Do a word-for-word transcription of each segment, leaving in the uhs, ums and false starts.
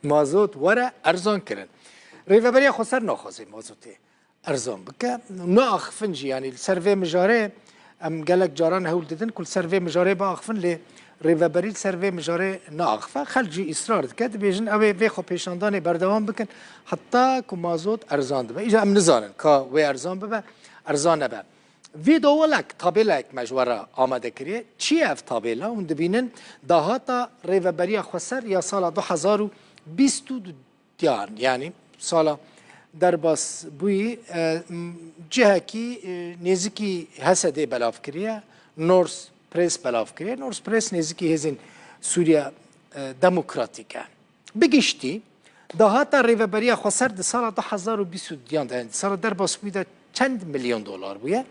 Mazot were erzan kirin. Rêveberiya Xweser naxwaze mazotê erzan bike. Naaxifin jî, yanî li ser vê mijarê em gelek caran hewl didin ku li ser vê mijarê biaxifin, lê rêveberî li ser vê mijarê naaxife. Xelk jî îsrar dike, dibêjin ew ê vê xwepêşandanê berdewam bikin heta ku mazot erzan dibe. Îja em nizanin ka wê erzan bibe, erzan nebe. Vîdeolek, tabêlek me ji we re amade kiriye. Çi ye ev tabêla? Hûn dibînin dahata Rêveberiya Xweser ya sala du hezar û bîst û duyan, yanî sala derbas bûyî, e, m, cihekî, e, nêzikî H S D'ê belav kiriye, North Press belav kiriye. North Press nêzikî hêzên Sûriya, e, Demokratîk e. Bi giştî, dahata Rêveberiya Xweser di sala du hezar û bîst û duyan de, yanî di sala derbasbûyî de çend milyon dolar bûye?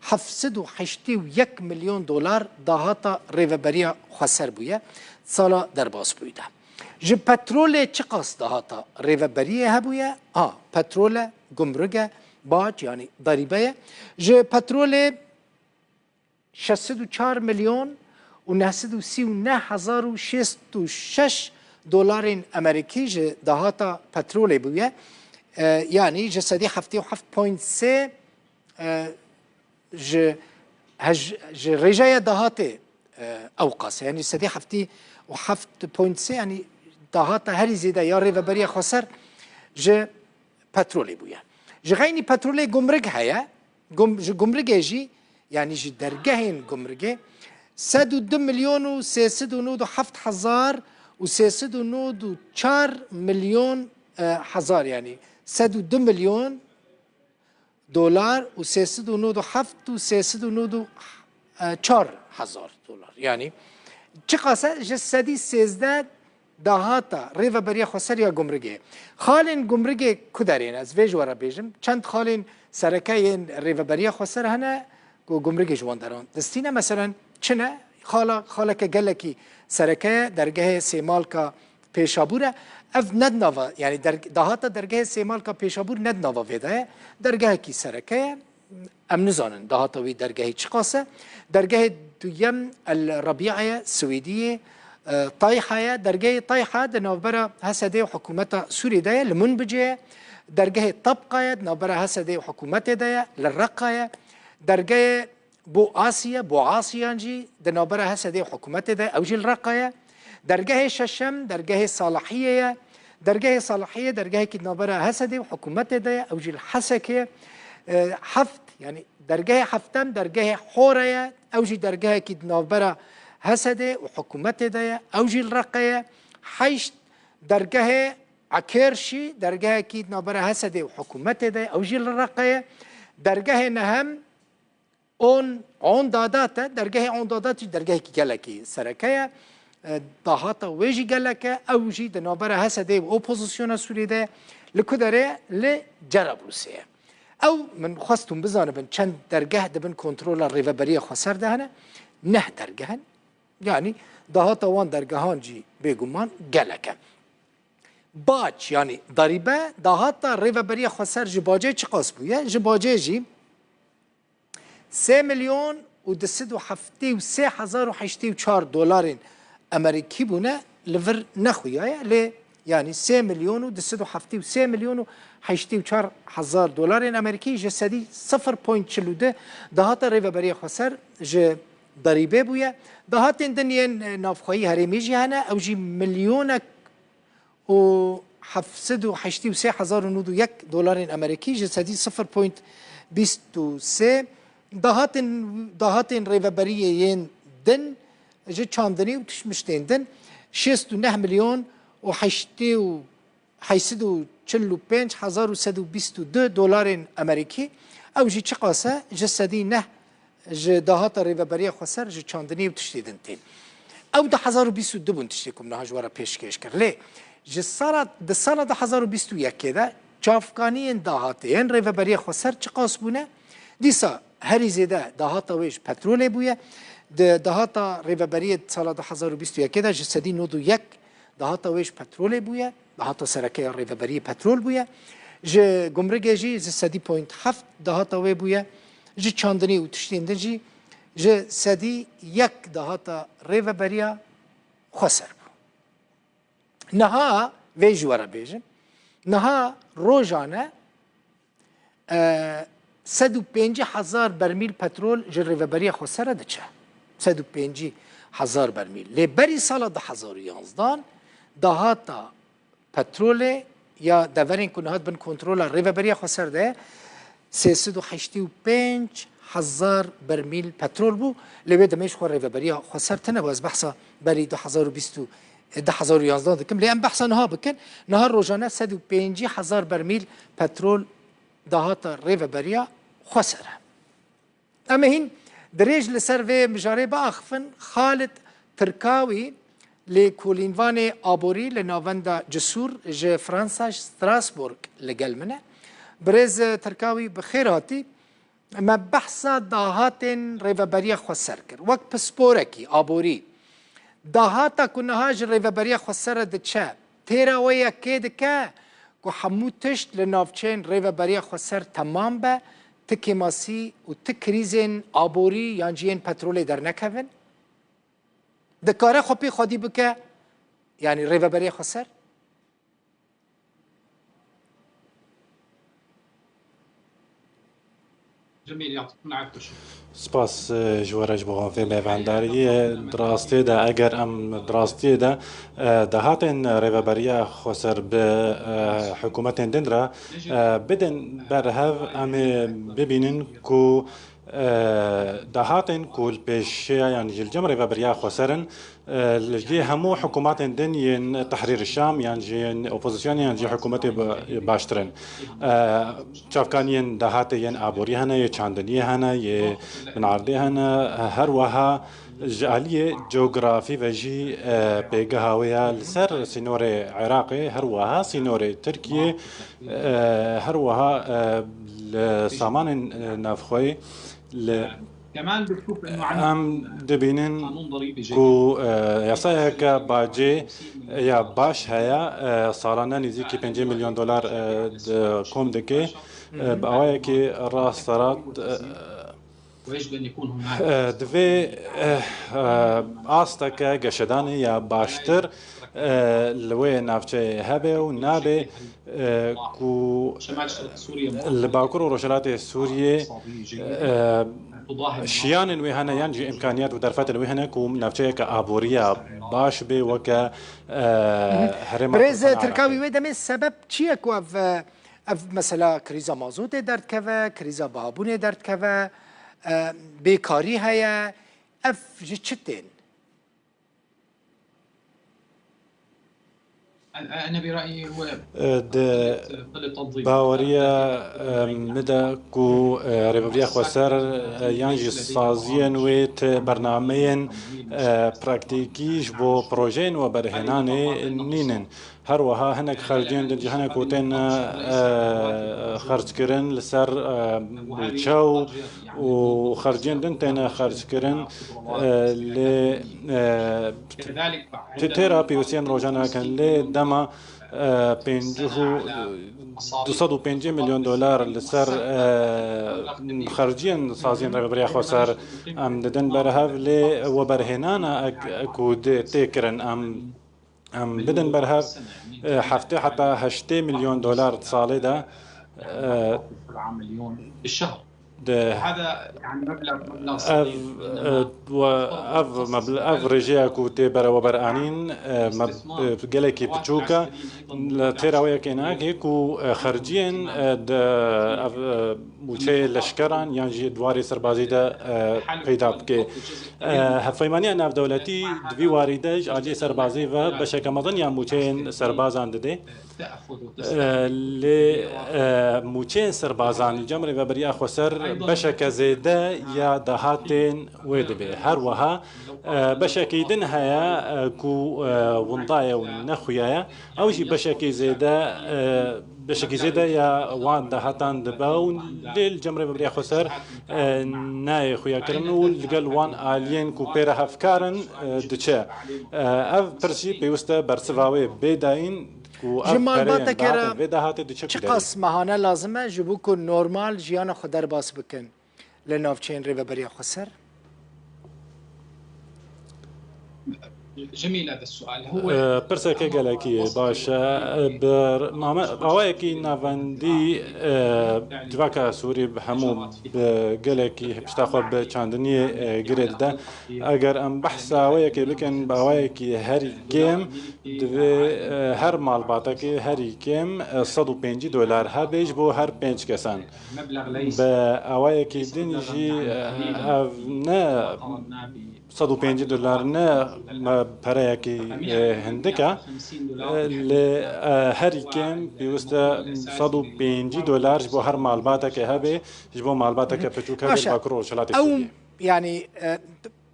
Heft sed û heştê û yek milyon dolar dahata Rêveberiya Xweser bûye, sala derbasbûyî de. Ji petrolê çiqas dahata rêveberiyê hebûye? A, petrol e, gumruk e, bac, yanî darîbe ye. Ji petrolê şeş sed û çar milyon û neh sed û sî û neh hezar û şêst û şeş dolarên Amerîkî ji dahata petrolê bûye. E, yanî ji sedî heftê û heft point sê, e, ji hej-, ji rêjeya dahatê, e, ewqas e. Yanî sedî heftê û heft point sê, yanî dahata herî zêde ya Rêveberiya Xweser ji petrolê bûye. Ji xeynî petrolê gumruk heye. Gum-, ji gumrugê jî, yanî ji dergehên gumrugê, sed û du milyon û sê sed û nod û heft hezar û sê sed û nod û çar milyon, e, hezar, yanî sed û du milyon dolar û sê sed û nod û heft û sê sed û nod û çar hezar dolar. Yanî çiqas e? Ji sedî sêzdeh dahata Rêveberiya Xweser ya gumrugê. Xalên gumrugê ku derê ne? Ez vê ji we re bêjim. Çend xalên sereke yên Rêveberiya Xweser hene ku gumrugê ji wan deran distîne. Meselen çi ne? Xala, xaleke gelekî sereke ye, dergehê Sêmalka Pêşabûr e. Ev ne di nava, yanî derg-, dahata dergehê Sêmalka Pêşabûr ne di nava vê de ye. Dergehekî sereke ye. Em nizanin dahata wî dergehî çiqas e. Dergehê duyem El Rabîa ye, Swêdiyê, e, Tayha ye. Dergehê Tayha di navbera H S D û hikûmeta Sûriyê de ye, li Munbicê ye. Dergehê Tabqa ye, di navbera H S D û hikûmetê de ye, li Reqa ye. Dergehê Boasî ye, Boasîyan jî di navbera H S D û hikûmetê de ye, ew jî li Reqa ye. Dergehê şeşem, dergehê Salahiyê ye. Dergehê Salahiyê dergehekî di navbera H S D û hikûmetê de ye, ew jî li Hesekê ye. E, heft, yanî dergehê heftem, dergehê Hore ye, ew jî dergehekî di navbera H S D û hikûmetê de ye, ew jî li Reqe ye. Heşt, dergehê Ekêrşî, dergehekî di navbera H S D û hikûmetê de ye, ew jî li Reqe ye. Dergehê nehem, On, On Dadat e, dergehê On Dadat jî dergehekî gelekî sereke ye. E, dahata wê jî gelek e, ew jî di navbera H S D û opozisyona Sûriyê de ye. Li ku derê? Li Cerablûsê ye. Ew, min xwest hûn bizanibin çend dergeh di bin kontrola Rêveberiya Xweser de hene. Neh dergeh in. Yanî dahata wan dergehan jî bêguman gelek e. Bac, yanî darîbe, dahata Rêveberiya Xweser ji bacê çiqas bûye? Ji bacê jî sê milyon û du sed û heftê û sê hezar û heştê û çar dolarên Amerîkî bûne, li vir nexuyaye, lê yanî sê milyon û du sed û heftê û sê milyon û heştê û çar hezar dolarên Amerîkî ji sedî sifir point çil û du dahata Rêveberiya Xweser ji darîbê bûye. Dahatên din yên, e, navxweyî herêmî jî hene, ew jî milyonek û heft sed û heştê û sê hezar û nod û yek dolarên Amerîkî ji sedî sifir point bîst û sê. Dahatên, dahatên rêveberiyê yên din ji çandinî û tiştmiştên din şêst û neh milyon û heştê û heşt sed û çil û pênc hezar û sed û bîst û du dolarên Amerîkî, ew jî çiqas e? Ji sedî neh ji dahata Rêveberiya Xweser ji çandinî û tiştê din tên. Ew du hezar û bîst û du bûn, tiştê ku min niha ji we re pêşkêş kir. Lê ji sala, di sala du hezar û bîst û yekê de çavkaniyên dahatê yên Rêveberiya Xweser çiqas bûne? Dîsa herî zêde dahata wê ji petrolê bûye. Di dahata Rêveberiyê di sala du hezar û bîst û yekê de ji sedî nod û yek dahata wê ji petrolê bûye. Dahata sereke ya Rêveberiyê petrol bûye. Ji gumrigê jî ji sedî point heft dahata wê bûye. Ji çandinî û tiştên din jî ji sedî yek dahata Rêveberiya Xweser bû. Niha Vê ji we re bêjim. Niha rojane, e, sed û pêncî hezar bermîl petrol ji Rêveberiya Xweser re diçe. Sed û pêncî hezar bermîl. Lê berî sala du hezar û yanzdan dahata petrolê ya deverên ku niha di bin kontrola Rêveberiya Xweser de ye, sê sed û heştê û pênc hezar bermîl petrol bû. Lê wê demê ji xwe Rêveberiya Xweser tune bû. Ez behsa berî du hezar û bîst û, du hezar û yanzdan dikim. Lê em behsa niha bikin. Niha rojane sed û pêncî hezar bermîl petrol dahata Rêveberiya Xweser e. Em ê hîn dirêj li ser vê mijarê biaxifin. Xalid Tirkawî, lêkolînvanê aborî li Navenda Cisûr ji Fransa, ji Strasbourg li gel min e. Birêz Tirkawî, bi xêr hatî. Me behsa dahatên Rêveberiya Xweser kir. Wek pisporekî aborî, dahata ku niha ji Rêveberiya Xweser re diçe, têra wê yekê dike ku hemû tişt li navçeyên Rêveberiya Xweser temam be, ti kêmasî û ti krîzên aborî yan jî yên petrolê dernekevin? Dikare xwe pê xwedî bike, yanî Rêveberiya Xweser? Cemîl, yatîkum el-afîye. Spas, e, ji we re ji bo vê mêvandariyê. Di rastiyê de, eger em di rastiyê de, e, dahatên Rêveberiya Xweser bi, e, hikûmetên din re, e, bidin ber hev, em ê bibînin ku, e, dahatên ku li pêşiya yan jî li cem Rêveberiya Xweser in, e, li cihê hemû hikûmetên din yên Tehrîr Şam yan jî yên opozîsyon yan jî hikûmetê ba-, baştir in. E, çavkaniyên dahatê yên aborî hene, yê çandiniyê hene, yê binardê hene, her wiha ji aliyê cografî ve jî, e, pêgeha wê ya li ser sînorê Iraqê, her wiha sînorê Tirkiyê, e, her wiha, e, li samanên, e, navxweyî. Li, em dibînin ku, e, yasayeke bacê ya baş heye, e, salane nêzîkî pêncî milyon dolar, e, di kom dike, e, bi awayekî rast rast, e, e, divê, e, e, asteke geşedanê ya baştir, e, li wê navçeyê hebe û nabe, e, ku li Bakur û Rojhilatê Sûriyê, e, şiyanên wê hene yan jî îmkaniyet û derfetên wê hene ku navçeyeke aboriya baş bê weke, e, herêma Birêz Tirkawî, wê demê sebeb çi ye ku ev, ev mesela krîza mazotê derdikeve, krîza bihabûnê derdikeve, e, bêkarî heye, ev ji çi tên? Di baweriya, e, min de ku, e, Rêveberiya Xweser, e, yan jî saziyên wê ti bernameyên, e, praktîkî ji bo projeyên weberhênanê nînin. Her wiha hinek xerciyên din jî hene ku tên, e, xerckirin li ser, e, mûçe û, û xerciyên din têne xerckirin, e, lê, e, Ti têra pêwîstiyên rojane nakin, lê dema, e, pêncî û, du sed û pêncî milyon dolar li ser, e, xerciyên saziyên Rêveberiya Xweser em didin ber hev, lê weberhênana ek-, ku dê tê kirin em, em bidin ber hev, e, heftê heta heştê milyon dolar di salê de, e, Di ev, e, we, ev mebl-, ev rêjeya ku tê bereweberanîn, e, meb-, e, gelekî biçûk e. Li têra wê yekê nake ku, e, xerciyên, e, di ev, e, mûçeyê leşkeran yan jî di warê serbazî de, e, peyda bike. E, Hevpeymaniya navdewletî di vî warî de ji aliyê serbazî ve beşeke mezin ya mûçeyên serbazan dide. E, lê, e, mûçeyên serbazan li cem Rêveberiya Xweser beşeke zêde ya dahatên wê dibe. Her wiha, e, beşekî din heye, e, ku, e, winda ye û nexuya ye. Ew jî beşekî zêde, e, beşekî zêde ya wan dahatan dibe û lê li cem Rêveberiya Xweser, e, nayê xuyakirin û li gel wan aliyên ku pê re hevkar in, e, diçe. E, ev pirs jî pêwist e bersiva wê bê dayîn. Ku ev pereyên dahatin vê dahatê diçe ku derê? Çiqas mehane lazim e ji bo ku normal jiyana xwe derbas bikin li navçeyên Rêveberiya Xweser? جميل هذا السؤال. هو Pirseke gelekî baş e. Bi name awayekî navendî, e, civaka Sûrî bi hemû bi gelekî pişta xwe bi çandiniyê, e, girê dide. Eger em behsa wê yekê bikin bi awayekî herî kêm, divê, e, her malbatekê herî kêm, e, sed û pêncî dolar hebe ji bo her pênc kesan. Bi awayekî din jî, e, ev ne sed û pêncî dolar ne me pereyekî, e, hindik e. E, lê, e, herî kêm pêwist e sed û pêncî dolar ji bo her malbateke hebe, ji bo malbateke piçûk hebe Baş e. Li Bakur Rojhilatê Ew, Sûriyê. Yanî, e,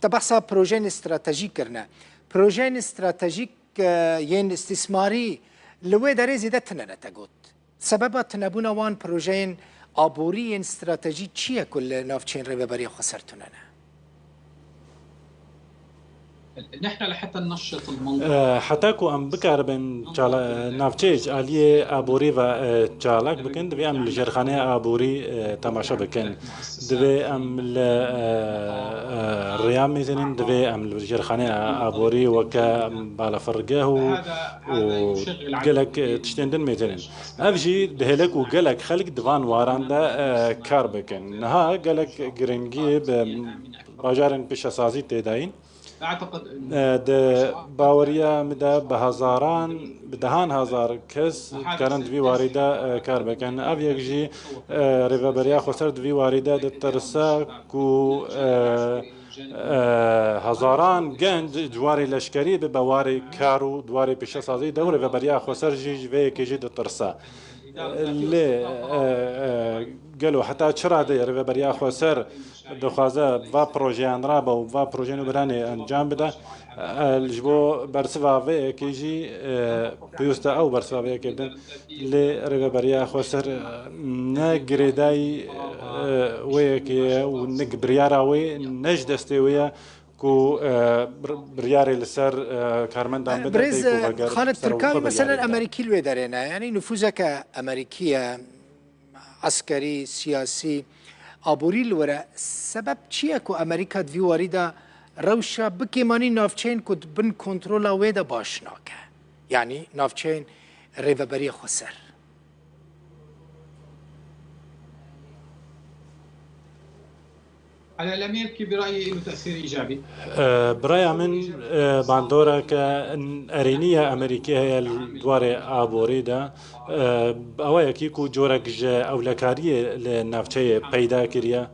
te behsa projeyên stratejîk kirine. Projeyên stratejîk, e, yên îstîsmarî li wê derê zêde tune ne te got. Sebeba tunebûna wan projeyên aborî yên stratejî çi ye ku li navçeyên Rêveberiya Xweser tune ne? نحن لحتى ننشط المنطقة. E, heta ku em bikaribin çala-, navçeyê ji aliyê aborî ve, e, çalak bikin, divê em li jêrxaneya aborî, e, temaşe bikin. Divê em li, e, e, rêya mêzênin, divê em li jêrxaneya aborî weke balafirgeh û, û gelek, e, tiştên din mêzênin. Ev jî dihêle ku gelek xelk di van waran de, e, kar bikin. Niha gelek giringî bi bajarên pêşesazî tê de yîn. E, di baweriya min de bi hezaran, bi dehan hezar kes dikarin di vî warî de, e, kar bikin. Ev yek jî, e, Rêveberiya Xweser di vî warî de ditirse ku, e, e, hezaran genc ji warê leşkerî bibe warê kar û di warê pêşesazî de û Rêveberiya Xweser jî ji vê yekê jî ditirse. Lê, e, e, gelo heta çi radeyê Rêveberiya Xweser dixwaze va projeyan rabe û va projeyên û biranê encam bide? E, ji bo bersiva vê yekê jî, e, pêwîst e ew bersiva vê yekê bidin. Lê Rêveberiya Xweser, e, ne girêdayî, e, wê yekê ye û ne biryara wê, ne ji destê wê ye ku, e, bir-, biryarê li ser, e, karmendan bide, Birêz, dê ku e, veger Xalid ser Tirkawî, xwe mesela biryarê bide. Amerîkî li wê derê ne, yanî nufûzeke Amerîkî ye, eskerî, siyasî, aborî li wir e. Sebeb çi ye ku Amerîka di vî warî de rewşa bikêmanî navçeyên ku di bin kontrola wê de baş nake? Yanî navçeyên Rêveberiya Xweser. على الأمير كي برأيي له تأثير إيجابي. E, bi raya min, e, bandoreke erênî ya Amerîkê heye li warê aborî de. E, bi awayekî ku corek ji ewlekariyê li navçeyê peyda kiriye,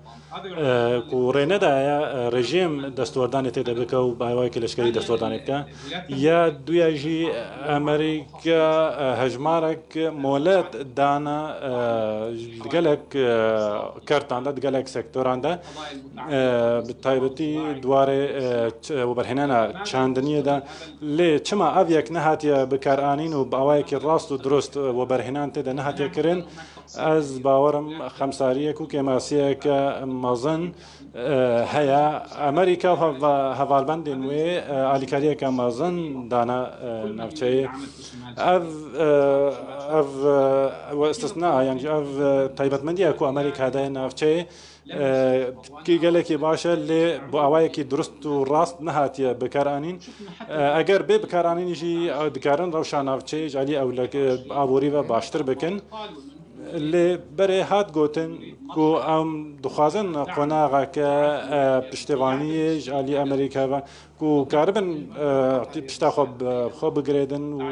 e, ku rê nedaye, e, rejîm destwerdanê tê de bike û bi awayekî leşkerî destwerdanê bike. Ya duya jî Amerîka, e, hejmarek molet dana, e, di gelek, e, kertan de, di gelek sektoran de, e, bi taybetî di warê, e, ç-, weberhênana çandiniyê de. Lê çima ev yek nehatiye bikaranîn û bi awayekî rast û dirust, e, weberhênan tê de nehatiye kirin? Ez bawerim xemsariyek û kêmasiyeke mezin, e, heye. Amerîka û heva-, hevalbendên wê, e, alîkariyeke mezin dane, e, navçeyê. Ev, e, ev, e, we istisna, yanî ev, e, taybetmendiye ku Amerîka daye navçeyê, e, ki gelekî baş e, lê bi awayekî dirust û rast nehatiye bikaranîn. E, eger bê bikaranîn jî, e, dikarin rewşa navçeyê ji alî ewlek-, e, aborî ve baştir bikin. Lê berê hat gotin ku em dixwazin qonaxeke, e, piştevaniyê ji alî Amerîka ve ku karibin, e, pişta xwe bi xwe bigirêdin û,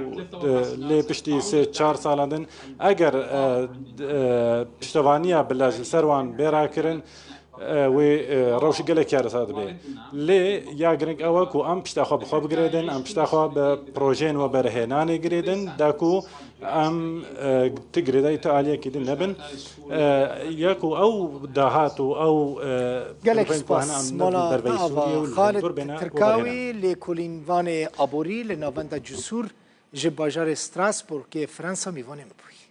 e, lê piştî sê çar salan din eger, e, d-, e, piştevaniya bilez li ser wan bê rakirin, e, wê, e, rewş gelek yarisa dibe. Lê ya giring ew e ku em pişta xwe bi xwe bigirêdin, em pişta xwe bi projeyên weberhênanê girêdin, da ku em, e, ti girêdayî ti aliyekî din nebin. E, ya ku ew dahat û ew, e, Gelek rêbên ku hene spas. Em ne Mala berveyî te ava Sûriyê û li Xalid hundir bêne Tirkawî, weberhênan. Lêkolînvanê aborî li Navenda Cusûr ji bajarê Strasbourgê Fransa mîvanê min bûyî.